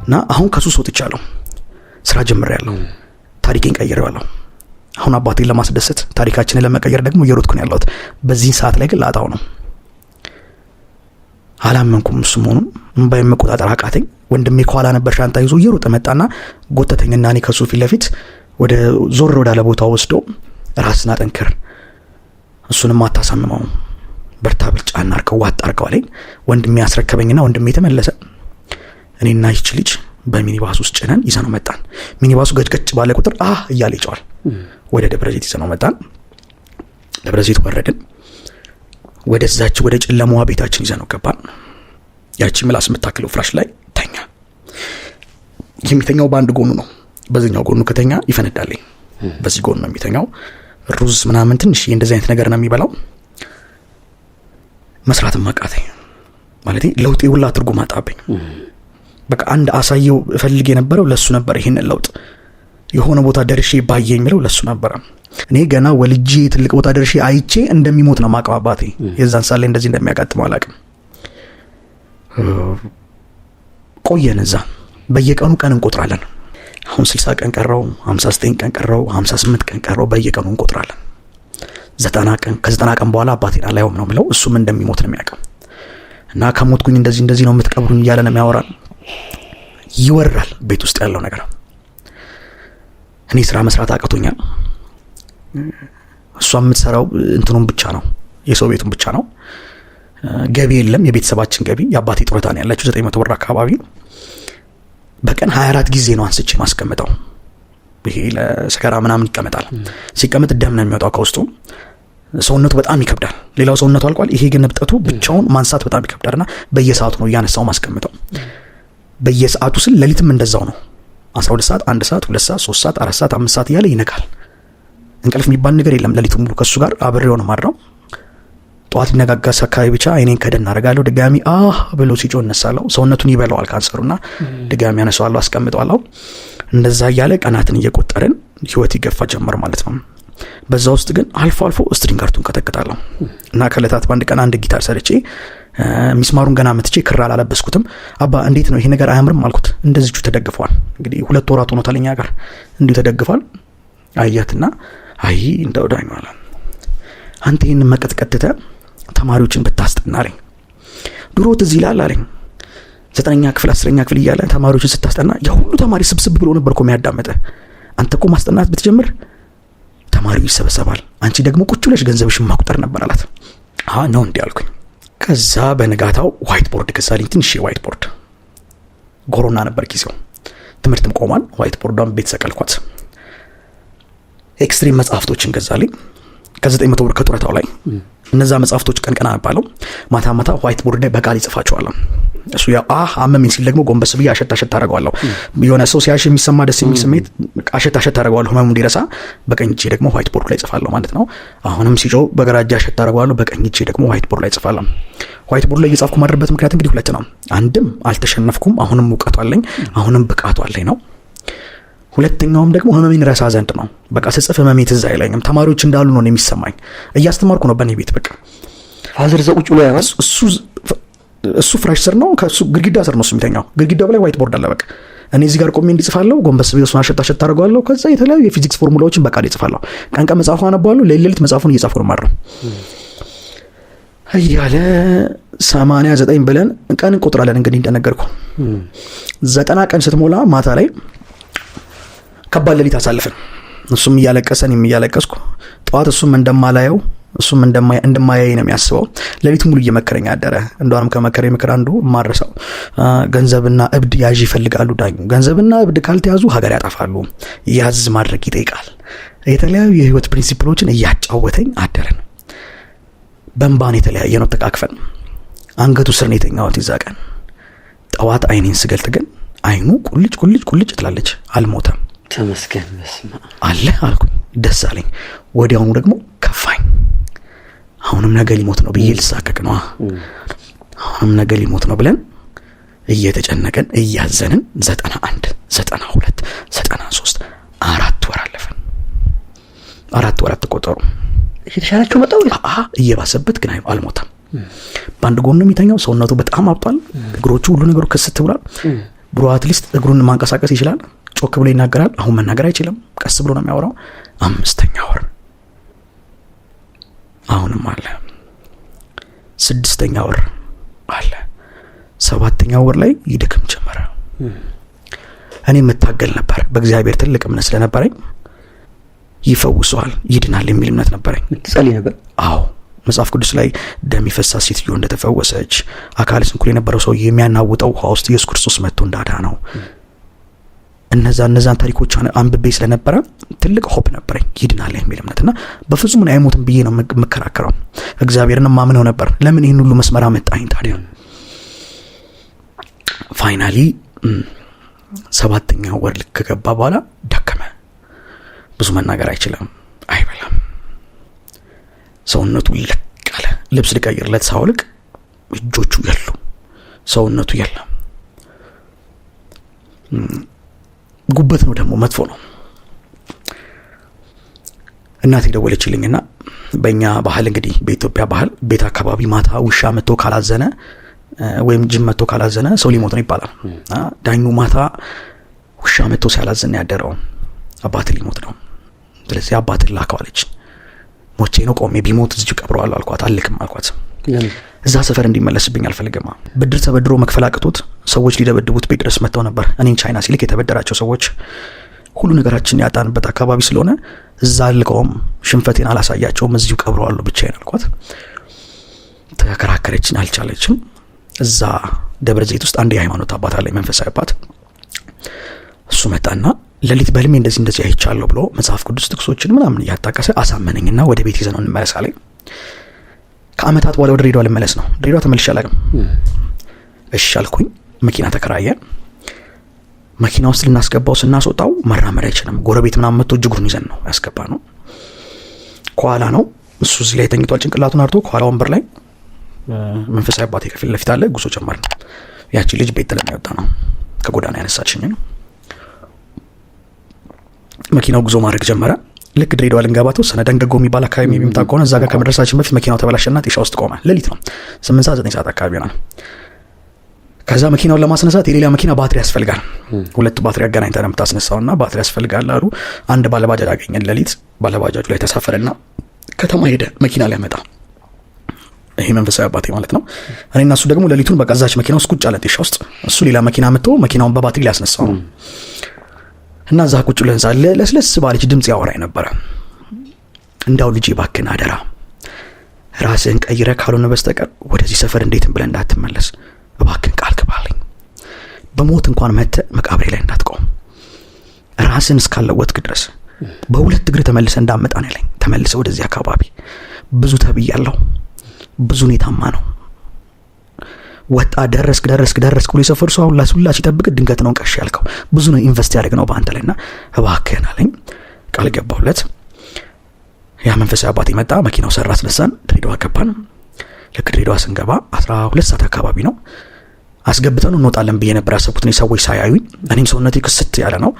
እና አሁን ከሱስ ወጥቻለሁ፣ ስራ ጀምሬያለሁ፣ ታሪኬን ቀይሬዋለሁ። አሁን አባቴን ለማስደሰት ታሪካችንን ለመቀየር ደግሞ እየሮጥኩ ነው ያለሁት። በዚህን ሰዓት ላይ ግን ላጣው ነው። አላመንኩም እሱ መሆኑን። እምባዬን መቆጣጠር አቃተኝ። ወንድሜ ከኋላ ነበር ሻንጣ ይዞ እየሮጠ መጣና ጎተተኝና እኔ ከሱ ፊት ለፊት ወደ ዞር ወዳለ ቦታ ወስዶ ራስን አጠንክር፣ እሱንም አታሳምመው፣ በርታ፣ ብልጫ እናርከው፣ ዋጥ አርገው አለኝ። ወንድሜ ያስረከበኝና ወንድሜ ተመለሰ። እኔና ይች ልጅ በሚኒባስ ውስጥ ጭነን ይዘነው መጣን። ሚኒባሱ ገጭገጭ ባለ ቁጥር አህ እያለ ይጨዋል። ወደ ደብረ ዘይት ይዘነው መጣን። ደብረ ዘይት ወረድን። ወደዛች ወደ ጨለማዋ ቤታችን ይዘነው ገባን። ያቺ ምላስ የምታክለው ፍራሽ ላይ ተኛ። የሚተኛው በአንድ ጎኑ ነው። በዚህኛው ጎኑ ከተኛ ይፈነዳልኝ። በዚህ ጎኑ ነው የሚተኛው። ሩዝ ምናምን ትንሽ እንደዚህ አይነት ነገር ነው የሚበላው። መስራትም አቃተኝ። ማለት ለውጤ ሁላ ትርጉም አጣብኝ። በቃ አንድ አሳየው እፈልግ የነበረው ለሱ ነበር። ይሄንን ለውጥ የሆነ ቦታ ደርሼ ባየ የሚለው ለሱ ነበረ። እኔ ገና ወልጄ ትልቅ ቦታ ደርሼ አይቼ እንደሚሞት ነው የማውቀው አባቴ። የዛን ሰዓት ላይ እንደዚህ እንደሚያጋጥመው አላውቅም። ቆየን እዛ በየቀኑ ቀን እንቆጥራለን። አሁን 60 ቀን ቀረው፣ 59 ቀን ቀረው፣ 58 ቀን ቀረው። በየቀኑ እንቆጥራለን። 90 ቀን፣ ከ90 ቀን በኋላ አባቴን አላየውም ነው ብለው፣ እሱም እንደሚሞት ነው የሚያውቀው። እና ከሞትኩኝ እንደዚህ እንደዚህ ነው የምትቀብሩኝ እያለ ነው የሚያወራን። ይወራል ቤት ውስጥ ያለው ነገር። እኔ ስራ መስራት አቅቶኛል። እሷ የምትሰራው እንትኑን ብቻ ነው፣ የሰው ቤቱን ብቻ ነው። ገቢ የለም። የቤተሰባችን ገቢ የአባቴ ጡረታ ነው ያለችው 900 ብር አካባቢ። በቀን 24 ጊዜ ነው አንስቼ ማስቀምጠው። ይሄ ለሰከራ ምናምን ይቀመጣል። ሲቀመጥ ደም ነው የሚወጣው ከውስጡ። ሰውነቱ በጣም ይከብዳል። ሌላው ሰውነቱ አልቋል። ይሄ ግን እብጠቱ ብቻውን ማንሳት በጣም ይከብዳል እና በየሰዓቱ ነው እያነሳው ማስቀምጠው። በየሰዓቱ ስል ሌሊትም እንደዛው ነው። 12 ሰዓት፣ 1 ሰዓት፣ 2 ሰዓት፣ 3 ሰዓት፣ 4 ሰዓት፣ 5 ሰዓት እያለ ይነጋል። እንቅልፍ የሚባል ነገር የለም። ሌሊቱ ሙሉ ከእሱ ጋር አብሬው ነው ማድረው። ጠዋት ሊነጋጋስ አካባቢ ብቻ አይኔን ከደን አደርጋለሁ። ድጋሚ አህ ብሎ ሲጮህ እነሳለሁ። ሰውነቱን ይበላዋል ካንሰሩና ድጋሚ አነሳዋለሁ፣ አስቀምጠዋለሁ። እንደዛ እያለ ቀናትን እየቆጠርን ህይወት ይገፋ ጀመር ማለት ነው። በዛ ውስጥ ግን አልፎ አልፎ string art ኡን ቀጠቅጣለሁ እና ከእለታት በአንድ ቀን አንድ ጊታር ሰርቼ ሚስማሩን ገና መትቼ ክር አላለበስኩትም። አባ እንዴት ነው ይሄ ነገር አያምርም አልኩት። እንደዚቹ ተደግፏል። እንግዲህ 2 ወራት ሆኖታል እኛ ጋር እንዲሁ ተደግፏል። አያትና አይ እንደው ዳኙ አለ፣ አንተ ይህንን መቀጥቀጥ ትተህ ተማሪዎችን ብታስጠና አለኝ። ድሮ ትዝ ይላል አለኝ፣ 9ኛ ክፍል 10ኛ ክፍል እያለ ተማሪዎችን ስታስጠና ያ ሁሉ ተማሪ ስብስብ ብሎ ነበር እኮ የሚያዳምጥህ። አንተ እኮ ማስጠናት ብትጀምር ተማሪው ይሰበሰባል፣ አንቺ ደግሞ ቁጭ ብለሽ ገንዘብሽን ማቁጠር ነበር አላት። አዎ ነው እንዲህ አልኩኝ። ከዛ በንጋታው white board ገዛልኝ፣ ትንሽ white board። ኮሮና ነበር ጊዜው፣ ትምህርትም ቆሟል። white board ዷን ቤት ሰቀልኳት። extreme መጽሐፍቶችን ገዛልኝ ከ900 ብር ከጡረታው ላይ። እነዛ መጽሐፍቶች ቀን ቀን አነባለሁ፣ ማታ ማታ white board ላይ በቃል ይጽፋቸዋለሁ። እሱ ያው አህ አመመኝ ሲል ደግሞ ጎንበስ ብዬ አሸት አሸት አደርገዋለሁ። የሆነ ሰው ሲያሽ የሚሰማ ደስ የሚል ስሜት አሸት አሸት አደርገዋለሁ ህመሙ እንዲረሳ። በቀኝ እጄ ደግሞ white board ላይ ጽፋለሁ ማለት ነው። አሁንም ሲጮህ በግራ እጄ አሸት አደርገዋለሁ፣ በቀኝ እጄ ደግሞ white board ላይ ጽፋለሁ። white board ላይ እየጻፍኩ ማድረበት ምክንያት እንግዲህ ሁለት ነው። አንድም አልተሸነፍኩም፣ አሁንም እውቀቱ አለኝ፣ አሁንም ብቃቱ አለኝ ነው። ሁለተኛውም ደግሞ ህመሜን ረሳ ዘንድ ነው። በቃ ስጽፍ ህመሜ ትዝ አይለኝም። ተማሪዎች እንዳሉ ነው የሚሰማኝ። እያስተማርኩ ነው በእኔ ቤት በቃ። father እዛ ቁጭ ብሎ ያያል? እሱ ፍራሽ ስር ነው፣ ከሱ ግድግዳ ስር ነው እሱ የሚተኛው። ግድግዳው ላይ white board አለ። በቃ እኔ እዚህ ጋር ቆሜ እንዲጽፋለሁ፣ ጎንበስ ብዬ እሱን አሸት አሸት አደርገዋለሁ። ከዛ የተለያዩ የፊዚክስ ፎርሙላዎችን በቃል እጽፋለሁ። ቀን ቀን መጽሐፉን አነባለሁ፣ ሌሊት ሌሊት መጽሐፉን እየጻፍኩ ነው የማድረው። እያለ 89 ብለን ቀን እንቆጥራለን። እንግዲህ እንደነገርኩ 90 ቀን ስትሞላ ማታ ላይ ከባድ ሌሊት አሳልፍን። እሱም እያለቀሰ እኔም እያለቀስኩ ጠዋት እሱም እንደማላየው እሱም እንደማያይ ነው የሚያስበው። ሌሊት ሙሉ እየመከረኝ አደረ። እንደውም ከመከረኝ ምክር አንዱ የማረሳው ገንዘብና እብድ ያዥ ይፈልጋሉ ዳኙ። ገንዘብና እብድ ካልተያዙ ሀገር ያጠፋሉ። ያዝ ማድረግ ይጠይቃል። የተለያዩ የህይወት principle ኦችን እያጫወተኝ አደረን። በእንባን የተለያየ ነው ተቃቅፈን። አንገቱ ስር ነው የተኛሁት የዛ ቀን። ጠዋት አይኔን ስገልጥ ግን አይኑ ቁልጭ ቁልጭ ቁልጭ ትላለች። አልሞተም። ተመስገን በስመ አብ። አለ አልኩኝ። ደስ አለኝ። ወዲያውኑ ደግሞ ከፋኝ። አሁንም ነገ ሊሞት ነው ብዬ ልሳቀቅ ነው። አሁንም ነገ ሊሞት ነው ብለን እየተጨነቀን እያዘንን 91 92 93 4 ወር አለፈን። 4 ወራት ተቆጠሩ። እየተሻላቸው መጣው? እየባሰበት ግን አልሞተም። በአንድ ጎኑ የሚተኛው ሰውነቱ በጣም አብጧል። እግሮቹ ሁሉ ነገሩ ክስት ብሏል። ድሮ at least እግሩን ማንቀሳቀስ ይችላል፣ ጮክ ብሎ ይናገራል። አሁን መናገር አይችልም፣ ቀስ ብሎ ነው የሚያወራው። 5ኛ ወር አሁንም አለ። 6ኛ ወር አለ። 7ኛ ወር ላይ ይደክም ጀመረ። እኔ የምታገል ነበር፣ በእግዚአብሔር ትልቅ እምነት ስለነበረኝ ይፈውሰዋል፣ ይድናል የሚል እምነት ነበረኝ። ትጸልይ ነበር? አዎ፣ መጽሐፍ ቅዱስ ላይ ደም የፈሳት ሴትዮ እንደተፈወሰች፣ አካለ ስንኩል የነበረው ሰው የሚያናውጠው ውሃ ውስጥ ኢየሱስ ክርስቶስ መጥቶ እንዳዳነው እነዛን ታሪኮች አንብቤ ስለነበረ ትልቅ hope ነበረኝ ይድናል የሚል እምነት እና በፍጹም እኔ አይሞትም ብዬ ነው የምከራከረው። እግዚአብሔርን ማምነው ነበር። ለምን ይህን ሁሉ መስመር አመጣኝ ታዲያ? Finally 7ኛ ወር ልክ ከገባ በኋላ ደከመ። ብዙ መናገር አይችልም፣ አይበላም። ሰውነቱ ለቅ አለ። ልብስ ልቀይርለት ሳውልቅ እጆቹ የሉም፣ ሰውነቱ የለም። ጉበት ነው ደግሞ መጥፎ ነው። እናቴ ደወለችልኝና በእኛ ባህል እንግዲህ በኢትዮጵያ ባህል ቤት አካባቢ ማታ ውሻ መጥቶ ካላዘነ ወይም ጅብ መጥቶ ካላዘነ ሰው ሊሞት ነው ይባላል። ዳኙ ማታ ውሻ መጥቶ ሲያላዘነ ያደረው አባት ሊሞት ነው፣ ስለዚህ አባትን ላከው አለች። ሞቼ ነው ቆሜ ቢሞት እዚሁ ቀብረዋለሁ አልኳት። አልልክም አልኳት። እዛ ሰፈር እንዲመለስብኝ አልፈልግም። ብድር ተበድሮ መክፈል አቅቶት ሰዎች ሊደበድቡት ቤት ድረስ መጥተው ነበር። እኔን ቻይና ሲልክ የተበደራቸው ሰዎች ሁሉ ነገራችን ያጣንበት አካባቢ ስለሆነ እዛ አልቀውም፣ ሽንፈቴን አላሳያቸውም፣ እዚሁ ቀብረዋለሁ ብቻዬን አልኳት። ተከራከረችኝ፣ አልቻለችም። እዛ ደብረ ዘይት ውስጥ አንድ የሃይማኖት አባት አለ፣ መንፈሳዊ አባት። እሱ መጣና ሌሊት በህልሜ እንደዚህ እንደዚህ አይቻለሁ ብሎ መጽሐፍ ቅዱስ ጥቅሶችን ምናምን እያጣቀሰ አሳመነኝና ወደ ቤት ይዘነው እንመለስ አለኝ። ከአመታት በኋላ ወደ ድሬዳዋ ልመለስ ነው። ድሬዳዋ ተመልሼ አላውቅም። እሺ አልኩኝ። መኪና ተከራየ። መኪና ውስጥ ልናስገባው ስናስወጣው መራመድ አይችልም። ጎረቤት ምናምን መጥቶ እጅ እግሩን ይዘን ነው ያስገባ ነው። ከኋላ ነው እሱ እዚህ ላይ ተኝቷል፣ ጭንቅላቱን አርቶ ከኋላ ወንበር ላይ መንፈሳዊ አባቴ ከፊት ለፊት አለ። ጉዞ ጀመርን። ያቺ ልጅ ቤት ጥለን ያወጣ ነው፣ ከጎዳና ያነሳችኝ ነው። መኪናው ጉዞ ማድረግ ጀመረ። ልክ ድሬዳዋ ልንገባ ተወሰነ ደንገጎ የሚባል አካባቢ የሚምጣ ከሆነ እዛ ጋር ከመድረሳችን በፊት መኪናው ተበላሸና ጤሻ ውስጥ ቆመ። ሌሊት ነው፣ 8 ሰዓት 9 ሰዓት አካባቢ ይሆናል። ከዛ መኪናውን ለማስነሳት የሌላ መኪና ባትሪ ያስፈልጋል። ሁለት ባትሪ አገናኝተህ ነው የምታስነሳውና ባትሪ ያስፈልጋል አሉ። አንድ ባለባጃጅ አገኘን ሌሊት። ባለባጃጁ ላይ ተሳፈረና ከተማ ሄደ መኪና ሊያመጣ። ይሄ መንፈሳዊ አባቴ ማለት ነው። እኔና እሱ ደግሞ ሌሊቱን በቃ እዛች መኪና ውስጥ ቁጭ አለ ጤሻ ውስጥ። እሱ ሌላ መኪና መጥቶ መኪናውን በባትሪ ሊያስነሳው ነው። እና እዛ ቁጭ ብለን ሳለ ለስለስ ባለች ድምጽ ያወራኝ ነበረ። እንዳው ልጄ እባክህን አደራ ራስህን ቀይረህ ካልሆነ በስተቀር ወደዚህ ሰፈር እንዴትም ብለህ እንዳትመለስ እባክህን ቃል ግባልኝ። በሞት እንኳን መጥተህ መቃብሬ ላይ እንዳትቆም ራስህን እስካለወጥክ ድረስ በሁለት እግርህ ተመልሰህ እንዳትመጣ ነው ያለኝ። ተመልሰህ ወደዚህ አካባቢ ብዙ ተብያለሁ፣ ብዙ ሁኔታማ ነው። ወጣ ደረስክ ደረስክ ደረስክ ብሎ የሰፈሩ ሰው አሁን ሁላ ሲጠብቅ ድንገት ነው ቀሽ ያልከው። ብዙ ነው invest ያደረግነው በአንተ ላይና እባክህን አለኝ። ቃል ገባሁለት። ያ መንፈሳዊ አባቴ መጣ፣ መኪናው ሰራ፣ አስነሳን፣ ድሬዳዋ ገባን። ልክ ድሬዳዋ ስንገባ 12 ሰዓት አካባቢ ነው። አስገብተን እንወጣለን ብዬ ነበር ያሰብኩት እኔ ሰዎች ሳያዩኝ። እኔም ሰውነቴ ክስት ያለ ነው፣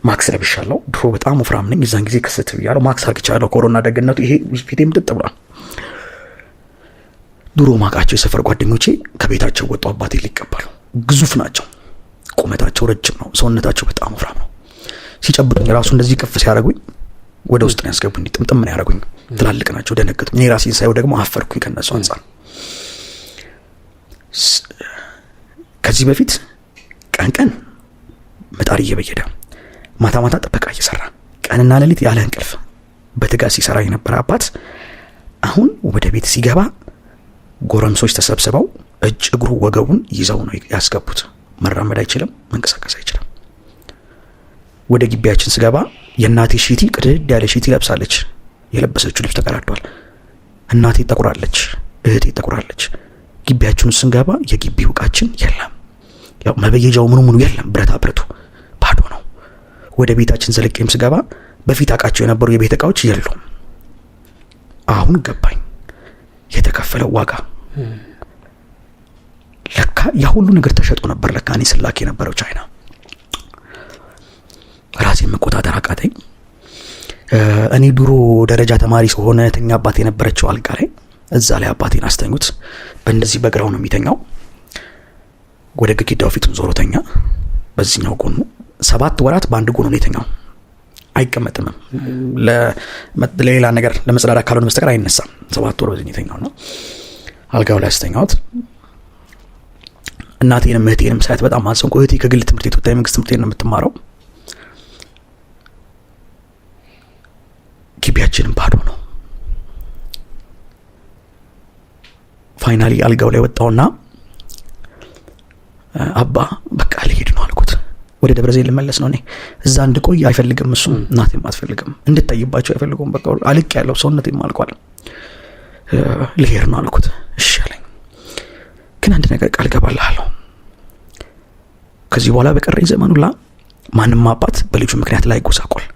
ማክስ ለብሻለሁ። ድሮ በጣም ወፍራም ነኝ፣ የዛን ጊዜ ክስት ብያለሁ፣ ማክስ አርግቻለሁ። ኮሮና ደግነቱ ይሄ ፊቴ ምጥጥ ብሏል። ድሮ ማቃቸው የሰፈር ጓደኞቼ ከቤታቸው ወጡ አባቴ ሊቀበሉ። ግዙፍ ናቸው፣ ቁመታቸው ረጅም ነው፣ ሰውነታቸው በጣም ወፍራም ነው። ሲጨብጡኝ ራሱ እንደዚህ ቅፍ ሲያደርጉኝ ወደ ውስጥ ነው ያስገቡኝ፣ ጥምጥም ነው ያደረጉኝ። ትላልቅ ናቸው፣ ደነገጥኩኝ። እኔ ራሴን ሳየው ደግሞ አፈርኩኝ ከነሱ አንፃር። ከዚህ በፊት ቀን ቀን ምጣድ እየበየደ ማታ ማታ ጥበቃ እየሰራ ቀንና ሌሊት ያለ እንቅልፍ በትጋት ሲሰራ የነበረ አባት አሁን ወደ ቤት ሲገባ ጎረምሶች ተሰብስበው እጅ እግሩ ወገቡን ይዘው ነው ያስገቡት። መራመድ አይችልም፣ መንቀሳቀስ አይችልም። ወደ ግቢያችን ስገባ የእናቴ ሺቲ ቅድድ ያለ ሺቲ ለብሳለች። የለበሰችው ልብስ ተቀዳዷል። እናቴ ጠቁራለች፣ እህቴ ጠቁራለች። ግቢያችን ስንገባ የግቢው እቃችን የለም። ያው መበየጃው ምኑ ምኑ የለም፣ ብረታ ብረቱ ባዶ ነው። ወደ ቤታችን ዘለቄም ስገባ በፊት አቃቸው የነበሩ የቤት እቃዎች የሉም። አሁን ገባኝ የተከፈለው ዋጋ። ለካ ያ ሁሉ ነገር ተሸጦ ነበር። ለካ እኔ ስላክ የነበረው ቻይና። ራሴን መቆጣጠር አቃተኝ። እኔ ድሮ ደረጃ ተማሪ ስሆን ተኛ አባቴ የነበረችው አልጋ ላይ እዛ ላይ አባቴን አስተኙት። በእንደዚህ በግራው ነው የሚተኛው። ወደ ግድግዳው ፊቱን ዞሮ ተኛ። በዚህኛው ጎኑ 7 ወራት በአንድ ጎኑ ነው የተኛው። አይቀመጥምም። ለሌላ ነገር ለመጸዳዳት ካልሆነ በስተቀር አይነሳም። 7 ወር በዚህ ነው የተኛው ነው። አልጋው ላይ አስተኛሁት። እናቴንም እህቴንም ሳያት በጣም አዘንኩ። እህቴ ከግል ትምህርት ቤት ወጥታ የመንግስት ትምህርት ቤት ነው የምትማረው። ግቢያችንም ባዶ ነው። Finally አልጋው ላይ ወጣውና አባ በቃ ልሄድ ነው አልኩት። ወደ ደብረ ዘይት ልመለስ ነው እኔ። እዛ እንድቆይ አይፈልግም እሱም፣ እናቴም አትፈልግም፣ እንድታይባቸው አይፈልጉም። በቃ አልቅ ያለው ሰውነቴም አልቋል። ልሄድ ነው አልኩት። እሺ አለኝ። ግን አንድ ነገር ቃል ገባልሃለሁ፣ ከዚህ በኋላ በቀረኝ ዘመን ሁላ ማንም አባት በልጁ ምክንያት ላይ ጎሳቆል፣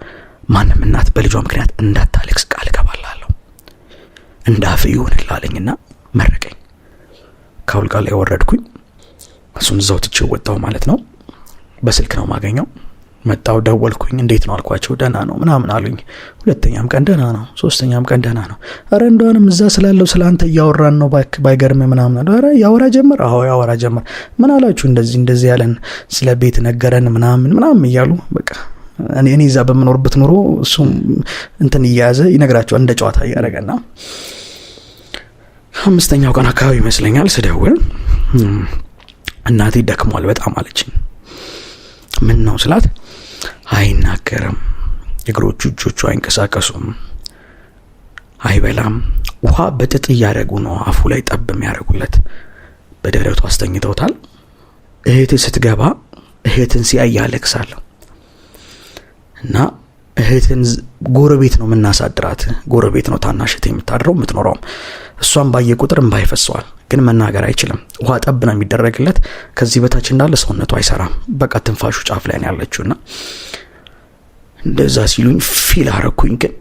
ማንም እናት በልጇ ምክንያት እንዳታለቅስ ቃል ገባልሃለሁ፣ እንዳፍ ይሁንልህ አለኝና መረቀኝ። ከአልጋ ላይ ወረድኩኝ። እሱን እዛው ትቼው ወጣሁ ማለት ነው። በስልክ ነው ማገኘው። መጣው፣ ደወልኩኝ። እንዴት ነው አልኳቸው። ደህና ነው ምናምን አሉኝ። ሁለተኛም ቀን ደህና ነው፣ ሶስተኛም ቀን ደህና ነው። ኧረ እንደሆንም እዛ ስላለው ስለ አንተ እያወራን ነው ባይገርም ምናምን አሉ። ኧረ ያወራ ጀመር። አዎ ያወራ ጀመር። ምን አላችሁ? እንደዚህ እንደዚህ ያለን ስለ ቤት ነገረን ምናምን ምናምን እያሉ በቃ እኔ እዛ በምኖርበት ኑሮ እሱም እንትን እየያዘ ይነግራቸዋል እንደ ጨዋታ እያደረገና አምስተኛው ቀን አካባቢ ይመስለኛል ስደውል እናቴ ደክሟል በጣም አለችኝ። ምን ነው ስላት አይናገርም፣ እግሮቹ እጆቹ አይንቀሳቀሱም፣ አይበላም፣ ውሃ በጥጥ እያደረጉ ነው አፉ ላይ ጠብ የሚያደርጉለት፣ በደረቱ አስተኝተውታል። እህት ስትገባ እህትን ሲያይ ያለቅሳል። እና እህትን ጎረቤት ነው የምናሳድራት፣ ጎረቤት ነው ታናሽ እህቴ የምታድረው የምትኖረውም። እሷን ባየ ቁጥር እምባ ይፈሰዋል፣ ግን መናገር አይችልም። ውሃ ጠብ ነው የሚደረግለት። ከዚህ በታች እንዳለ ሰውነቱ አይሰራም። በቃ ትንፋሹ ጫፍ ላይ ነው ያለችው። እና እንደዛ ሲሉኝ feel አረኩኝ። ግን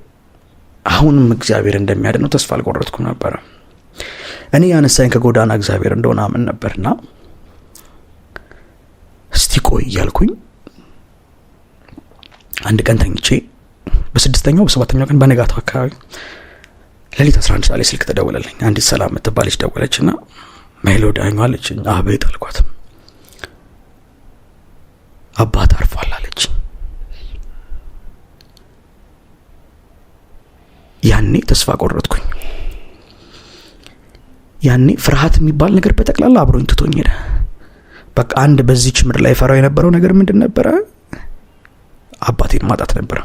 አሁንም እግዚአብሔር እንደሚያድነው ተስፋ አልቆረጥኩም ነበረ። እኔ ያነሳኝ ከጎዳና እግዚአብሔር እንደሆነ አምን ነበርና እስቲ ቆይ እያልኩኝ አንድ ቀን ተኝቼ በስድስተኛው በሰባተኛው ቀን በነጋታው አካባቢ ሌሊት 11 ሰዓት ላይ ስልክ ተደወለልኝ። አንዲት ሰላም የምትባል ልጅ ደወለች እና hello ዳኙ አለችኝ። አቤት አልኳት። አባት አርፏል አለች። ያኔ ተስፋ ቆረጥኩኝ። ያኔ ፍርሃት የሚባል ነገር በጠቅላላ አብሮኝ ትቶኝ ሄደ። በቃ አንድ በዚች ምድር ላይ ፈራው የነበረው ነገር ምንድን ነበረ? አባቴን ማጣት ነበረ።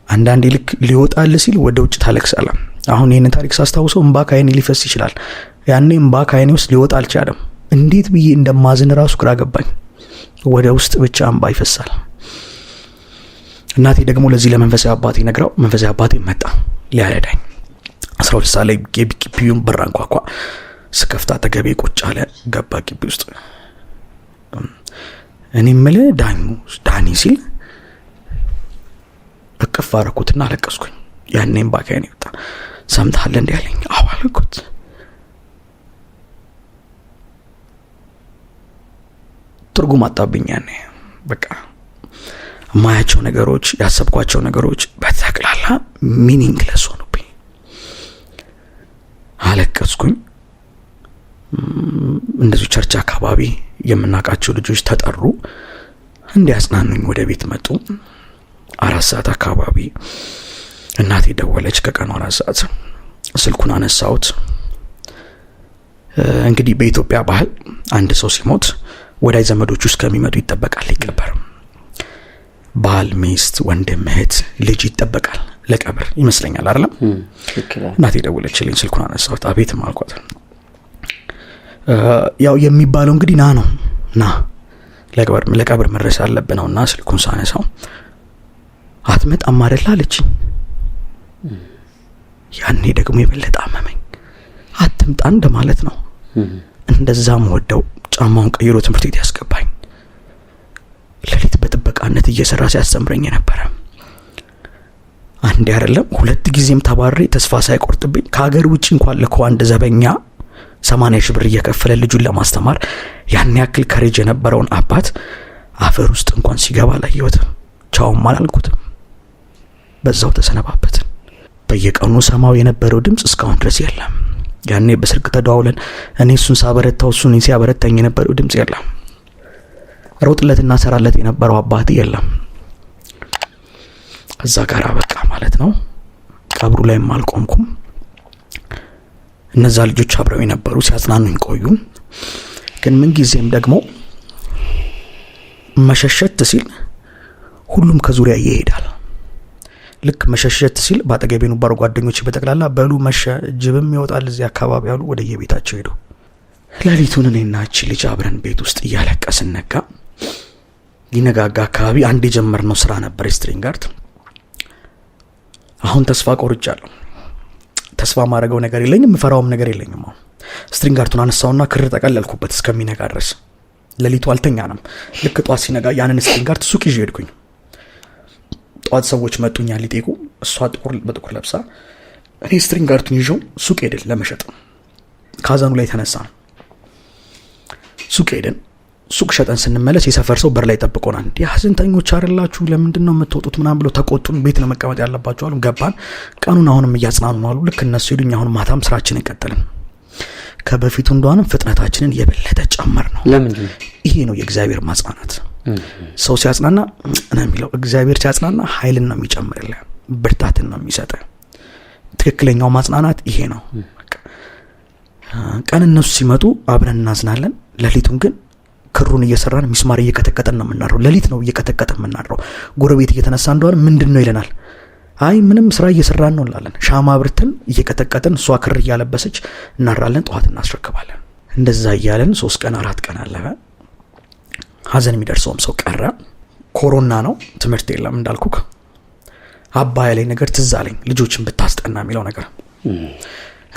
አንዳንዴ ልክ ሊወጣልህ ሲል ወደ ውጭ ታለቅሳለህ። አሁን ይህንን ታሪክ ሳስታውሰው እምባ ከዓይኔ ሊፈስ ይችላል። ያኔ እምባ ከዓይኔ ውስጥ ሊወጣ አልቻለም። እንዴት ብዬ እንደማዝን ራሱ ግራ ገባኝ። ወደ ውስጥ ብቻ እምባ ይፈሳል። እናቴ ደግሞ ለዚህ ለመንፈሳዊ አባቴ ነግራው መንፈሳዊ አባቴ መጣ ሊያረዳኝ። 12 ሰዓት ላይ ግቢውን በር አንኳኳ። ስከፍታ አጠገቤ ቁጭ አለ። ገባ ግቢ ውስጥ። እኔ የምልህ ዳኙ ዳኒ ሲል እቅፍ አደረኩትና አለቀስኩኝ። ያኔም ባካይን ይወጣ። ሰምተሃል እንዲህ አለኝ። አዎ አልኩት። ትርጉም አጣብኝ። ያኔ በቃ የማያቸው ነገሮች ያሰብኳቸው ነገሮች በጠቅላላ meaningless ሆኑብኝ። አለቀስኩኝ። እንደዚሁ church አካባቢ የምናውቃቸው ልጆች ተጠሩ፣ እንዲያጽናኑኝ ወደ ቤት መጡ። 4 ሰዓት አካባቢ እናቴ ደወለች። ከቀኑ 4 ሰዓት ስልኩን አነሳሁት። እንግዲህ በኢትዮጵያ ባህል አንድ ሰው ሲሞት ወዳጅ ዘመዶቹ እስከሚመጡ ይጠበቃል፣ ሊቀበር። ባል፣ ሚስት፣ ወንድም፣ እህት፣ ልጅ ይጠበቃል ለቀብር ይመስለኛል፣ አይደለም? እናቴ ደወለችልኝ፣ ስልኩን አነሳሁት። አቤትም አልኳት። ያው የሚባለው እንግዲህ ና ነው፣ ና ለቀብር መድረስ አለብህ ነውና ስልኩን ሳነሳው አትመጣም አይደል አለችኝ። ያኔ ደግሞ የበለጠ አመመኝ። አትምጣ እንደማለት ነው። እንደዛም ወደው ጫማውን ቀይሮ ትምህርት ቤት ያስገባኝ፣ ሌሊት በጥበቃነት እየሰራ ሲያስተምረኝ የነበረ፣ አንዴ አይደለም ሁለት ጊዜም ተባሬ ተስፋ ሳይቆርጥብኝ ከሀገር ውጭ እንኳን ልኮ አንድ ዘበኛ 80 ሺህ ብር እየከፈለ ልጁን ለማስተማር ያን ያክል courage የነበረውን አባት አፈር ውስጥ እንኳን ሲገባ አላየሁትም። ቻውም አላልኩትም። በዛው ተሰነባበትን። በየቀኑ ሰማው የነበረው ድምፅ እስካሁን ድረስ የለም። ያኔ በስልክ ተደዋውለን እኔ እሱን ሳበረታው እሱን ሲያበረታኝ የነበረው ድምፅ የለም። ሮጥለትና ሰራለት የነበረው አባቴ የለም። እዛ ጋር በቃ ማለት ነው። ቀብሩ ላይም አልቆምኩም። እነዛ ልጆች አብረው የነበሩ ሲያጽናኑኝ ቆዩ። ግን ምንጊዜም ደግሞ መሸሸት ሲል ሁሉም ከዙሪያ ይሄዳል። ልክ መሸሸት ሲል በአጠገቤ የነበሩ ጓደኞች በጠቅላላ በሉ መሸ፣ ጅብም ይወጣል እዚህ አካባቢ ያሉ ወደ የቤታቸው ሄዱ። ሌሊቱን እኔና እቺ ልጅ አብረን ቤት ውስጥ እያለቀስን ነጋ። ሊነጋጋ አካባቢ አንድ የጀመርነው ስራ ነበር፣ የ string art። አሁን ተስፋ ቆርጫለሁ። ተስፋ ማድረገው ነገር የለኝም፣ የምፈራውም ነገር የለኝም። አሁን string art ኡን አነሳውና ክር ጠቀለልኩበት እስከሚነጋ ድረስ። ሌሊቱ አልተኛንም። ልክ ጠዋት ሲነጋ ያንን string art ሱቅ ይዤ ሄድኩኝ። ጠዋት ሰዎች መጡኛ ሊጠይቁ፣ እሷ ጥቁር በጥቁር ለብሳ፣ እኔ string art ኡን ይዤው ሱቅ ሄድን ለመሸጥ። ካዘኑ ላይ ተነሳ ሱቅ ሄድን። ሱቅ ሸጠን ስንመለስ የሰፈር ሰው በር ላይ ጠብቆናል። እንዲህ ሀዘንተኞች አይደላችሁ ለምንድን ነው የምትወጡት? ምናምን ብለው ተቆጡን። ቤት ነው መቀመጥ ያለባቸው አሉ። ገባን። ቀኑን አሁንም እያጽናኑ አሉ። ልክ እነሱ ሄዱኝ። አሁን ማታም ስራችንን ቀጠልን። ከበፊቱ እንደሆነም ፍጥነታችንን የበለጠ ጨመር ነው። ለምንድን ነው? ይሄ ነው የእግዚአብሔር ማጽናናት። ሰው ሲያጽናና ነው የሚለው፣ እግዚአብሔር ሲያጽናና ኃይልን ነው የሚጨምርልህ፣ ብርታትን ነው የሚሰጥህ። ትክክለኛው ማጽናናት ይሄ ነው። ቀን እነሱ ሲመጡ አብረን እናዝናለን። ሌሊቱን ግን ክሩን እየሰራን ሚስማር እየቀጠቀጠን ነው የምናድረው። ሌሊት ነው እየቀጠቀጠን የምናድረው። ጎረቤት እየተነሳ እንደሆነ ምንድን ነው ይለናል። አይ ምንም ስራ እየሰራን ነው እንላለን። ሻማ አብርተን እየቀጠቀጥን እሷ ክር እያለበሰች እናድራለን። ጠዋት እናስረክባለን። እንደዛ እያለን 3 ቀን 4 ቀን አለፈ። ሀዘን የሚደርሰውም ሰው ቀረ። ኮሮና ነው፣ ትምህርት የለም እንዳልኩክ። አባ ያለኝ ነገር ትዝ አለኝ፣ ልጆችን ብታስጠና የሚለው ነገር።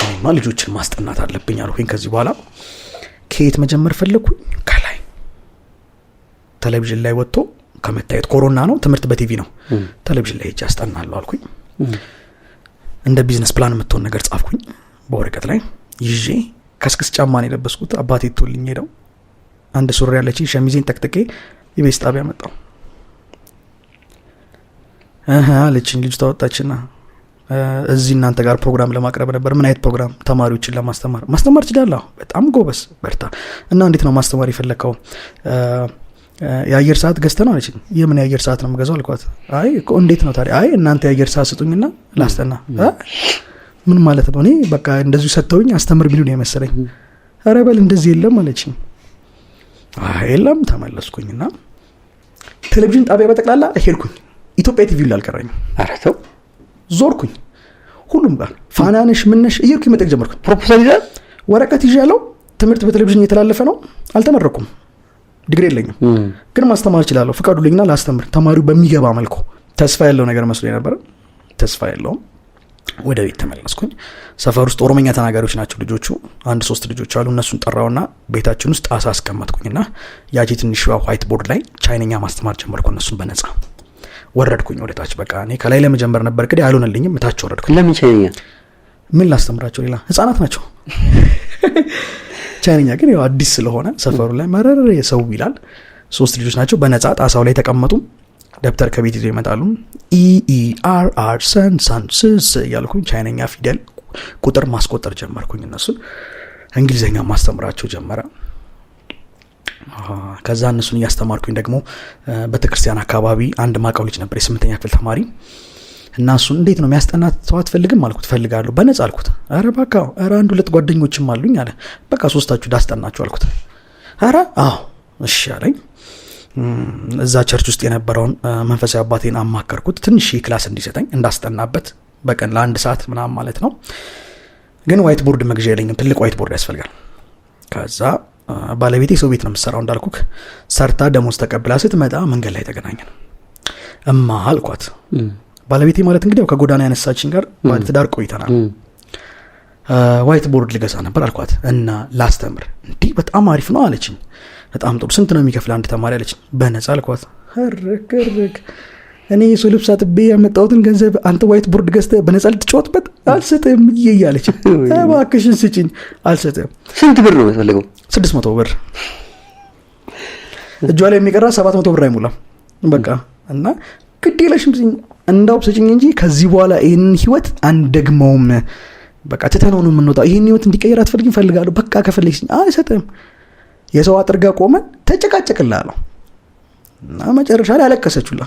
እኔማ ልጆችን ማስጠናት አለብኝ አልኩኝ። ከዚህ በኋላ ከየት መጀመር ፈለግኩኝ? ከላይ ቴሌቪዥን ላይ ወጥቶ ከመታየት፣ ኮሮና ነው፣ ትምህርት በቲቪ ነው። ቴሌቪዥን ላይ ሄጄ አስጠናለሁ አልኩኝ። እንደ business plan የምትሆን ነገር ጻፍኩኝ በወረቀት ላይ ይዤ። ከስክስ ጫማ ነው የለበስኩት። አባቴ ትቶልኝ ሄደው አንድ ሱሪ ያለችኝ ሸሚዜን ጠቅጥቄ የቤት ጣቢያ መጣሁ። እህ አለችኝ ልጅቷ ወጣችና፣ እዚህ እናንተ ጋር ፕሮግራም ለማቅረብ ነበር። ምን አይነት ፕሮግራም? ተማሪዎችን ለማስተማር። ማስተማር እችላለሁ። በጣም ጎበዝ በርታ። እና እንዴት ነው ማስተማር የፈለከው? የአየር ሰዓት ገዝተህ ነው አለችኝ። የምን የአየር ሰዓት ነው የምገዛው አልኳት። አይ እኮ እንዴት ነው ታዲያ? አይ እናንተ የአየር ሰዓት ስጡኝና ላስጠና። ምን ማለት ነው? እኔ በቃ እንደዚሁ ሰጥተውኝ አስተምር ቢሉ ነው የመሰለኝ። ኧረ በል እንደዚህ የለም አለችኝ። አይ የለም። ተመለስኩኝና ቴሌቪዥን ጣቢያ በጠቅላላ ሄድኩኝ። ኢትዮጵያ ቲቪ አልቀረኝም። ኧረ ተው። ዞርኩኝ ሁሉም ጋር ፋናነሽ ምነሽ እየሄድኩኝ መጠየቅ ጀመርኩኝ። proposal ይዘህ? ወረቀት ይዣለሁ። ትምህርት በቴሌቪዥን እየተላለፈ ነው። አልተመረኩም፣ ዲግሪ የለኝም፣ ግን ማስተማር እችላለሁ። ፍቀዱልኝና ላስተምር፣ ተማሪው በሚገባ መልኩ። ተስፋ ያለው ነገር መስሎኝ ነበር። ተስፋ የለውም። ወደ ቤት ተመለስኩኝ። ሰፈር ውስጥ ኦሮመኛ ተናጋሪዎች ናቸው ልጆቹ። አንድ 3 ልጆች አሉ። እነሱን ጠራውና ቤታችን ውስጥ ጣሳ አስቀመጥኩኝና ያቺ ትንሿ white board ላይ ቻይነኛ ማስተማር ጀመርኩ እነሱን በነፃ። ወረድኩኝ ወደ ታች። በቃ እኔ ከላይ ለመጀመር ነበር እቅዴ፣ አልሆነልኝም። ታች ወረድኩኝ። ለምን ቻይነኛ? ምን ላስተምራቸው? ሌላ ህፃናት ናቸው። ቻይነኛ ግን ያው አዲስ ስለሆነ ሰፈሩ ላይ መረር የሰው ይላል። 3 ልጆች ናቸው። በነፃ ጣሳው ላይ ተቀመጡ። ደብተር ከቤት ይዘው ይመጣሉ። ኢ ኢ አር አር ሰን ሳን ስ ስ እያልኩኝ ቻይነኛ ፊደል ቁጥር ማስቆጠር ጀመርኩኝ። እነሱን እንግሊዘኛ ማስተምራቸው ጀመረ። ከዛ እነሱን እያስተማርኩኝ ደግሞ ቤተክርስቲያን አካባቢ አንድ ማቀው ልጅ ነበር፣ የ8ኛ ክፍል ተማሪ። እና እሱን እንዴት ነው የሚያስጠናት ሰው አትፈልግም አልኩት። እፈልጋለሁ በነፃ አልኩት። ኧረ እባክህ፣ ኧረ አንድ ሁለት ጓደኞችም አሉኝ አለ። በቃ 3ታችሁ ዳስጠናችሁ አልኩት። ኧረ አዎ እሺ አለኝ። እዛ church ውስጥ የነበረውን መንፈሳዊ አባቴን አማከርኩት፣ ትንሽ class እንዲሰጠኝ እንዳስጠናበት በቀን ለአንድ ሰዓት ምናምን ማለት ነው። ግን white board መግዣ የለኝም፣ ትልቅ white board ያስፈልጋል። ከዛ ባለቤቴ ሰው ቤት ነው የምትሰራው እንዳልኩክ፣ ሰርታ ደሞዝ ተቀብላ ስትመጣ መንገድ ላይ ተገናኘን። እማ አልኳት። ባለቤቴ ማለት እንግዲህ ያው ከጎዳና ያነሳችኝ ጋር ባለትዳር ቆይተናል። white board ልገዛ ነበር አልኳት እና ላስተምር። እንዲህ በጣም አሪፍ ነው አለችኝ። በጣም ጥሩ፣ ስንት ነው የሚከፍል አንድ ተማሪ አለችኝ። በነፃ አልኳት። እርክ እርክ፣ እኔ የሰው ልብስ አጥቤ ያመጣሁትን ገንዘብ አንተ white board ገዝተህ በነፃ ልትጫወትበት? አልሰጥህም እያለች እባክሽን ስጭኝ፣ አልሰጥህም። ስንት ብር ነው የምትፈልገው? 600 ብር። እጇ ላይ የሚቀራ 700 ብር አይሞላም። በቃ እና ግድ የለሽም ስጭኝ፣ እንዳው ስጭኝ እንጂ ከዚህ በኋላ ይሄንን ህይወት አንደግመውም። በቃ ትተነው ነው የምንወጣው። ይህን ህይወት እንዲቀየር አትፈልግም? እፈልጋለሁ። በቃ ከፈለግሽ አይሰጥም። የሰው አጥር ጋር ቆመን ተጨቃጨቅላለሁ እና መጨረሻ ላይ አለቀሰችላ።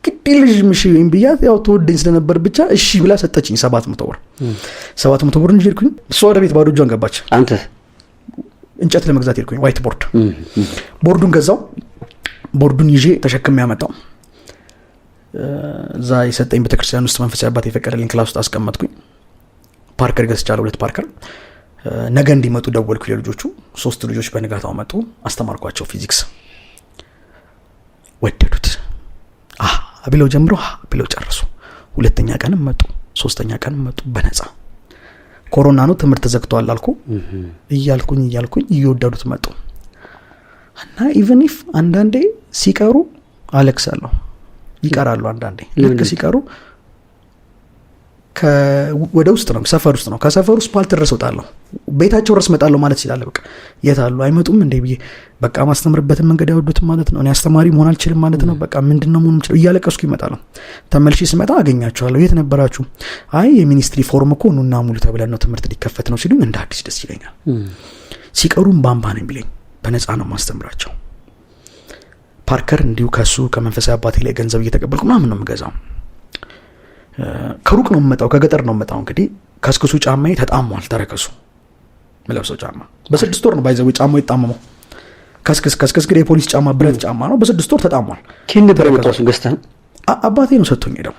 ግድ የለሽም እሺ ወይም ብያት፣ ያው ተወደኝ ስለነበር ብቻ እሺ ብላ ሰጠችኝ 700 ብር። 700 ብር እንጂ ሄድኩኝ። እሷ ወደ ቤት ባዶ እጇን ገባች። አንተ? እንጨት ለመግዛት ሄድኩኝ። White board፣ ቦርዱን ገዛው። ቦርዱን ይዤ ተሸክሜ ያመጣው እዛ የሰጠኝ ቤተክርስቲያን ውስጥ መንፈሳዊ አባት የፈቀደልኝ class ውስጥ አስቀመጥኩኝ። Parker ገዝቻለሁ፣ ሁለት Parker። ነገ እንዲመጡ ደወልኩ ለልጆቹ። ሶስት ልጆች በንጋታው መጡ። አስተማርኳቸው ፊዚክስ፣ ወደዱት። አ ብለው ጀምሮ ሀ ብለው ጨረሱ። ሁለተኛ ቀንም መጡ፣ ሶስተኛ ቀንም መጡ በነፃ። ኮሮና ነው፣ ትምህርት ተዘግቷል አልኩ። እያልኩኝ እያልኩኝ እየወደዱት መጡ እና even if አንዳንዴ ሲቀሩ አለቅሳለሁ። ይቀራሉ አንዳንዴ ልክ ሲቀሩ ወደ ውስጥ ነው፣ ሰፈር ውስጥ ነው። ከሰፈር ውስጥ ፓልት ድረስ እወጣለሁ፣ ቤታቸው ድረስ እመጣለሁ ማለት ይችላል። በቃ የት አሉ፣ አይመጡም እንዴ ብዬ፣ በቃ ማስተምርበትን መንገድ አይወዱትም ማለት ነው። እኔ አስተማሪ መሆን አልችልም ማለት ነው። በቃ ምንድን ነው መሆን የምችለው? እያለቀስኩ ይመጣለሁ። ተመልሼ ስመጣ አገኛቸዋለሁ። የት ነበራችሁ? አይ የ ministry form እኮ ኑና ሙሉ ተብለን ነው፣ ትምህርት ሊከፈት ነው ሲሉኝ እንደ አዲስ ደስ ይለኛል። ሲቀሩም ባምባ ነው የሚለኝ። በነፃ ነው ማስተምራቸው። Parker እንዲሁ ከሱ ከመንፈሳዊ አባቴ ላይ ገንዘብ እየተቀበልኩ ምናምን ነው የምገዛው። ከሩቅ ነው የምመጣው፣ ከገጠር ነው የምመጣው። እንግዲህ ከስክሱ ጫማዬ ተጣሟል። ተረከሱ ምለብሰው ጫማ በ6 ወር ነው by the way ጫማው የጣመመው። ከስክስ ከስክስ ግን የፖሊስ ጫማ ብረት ጫማ ነው። በ6 ወር ተጣሟል። ከየት ነበር የመጣው? እሱን ገዝተህ? አባቴ ነው ሰጥቶኝ ሄደው።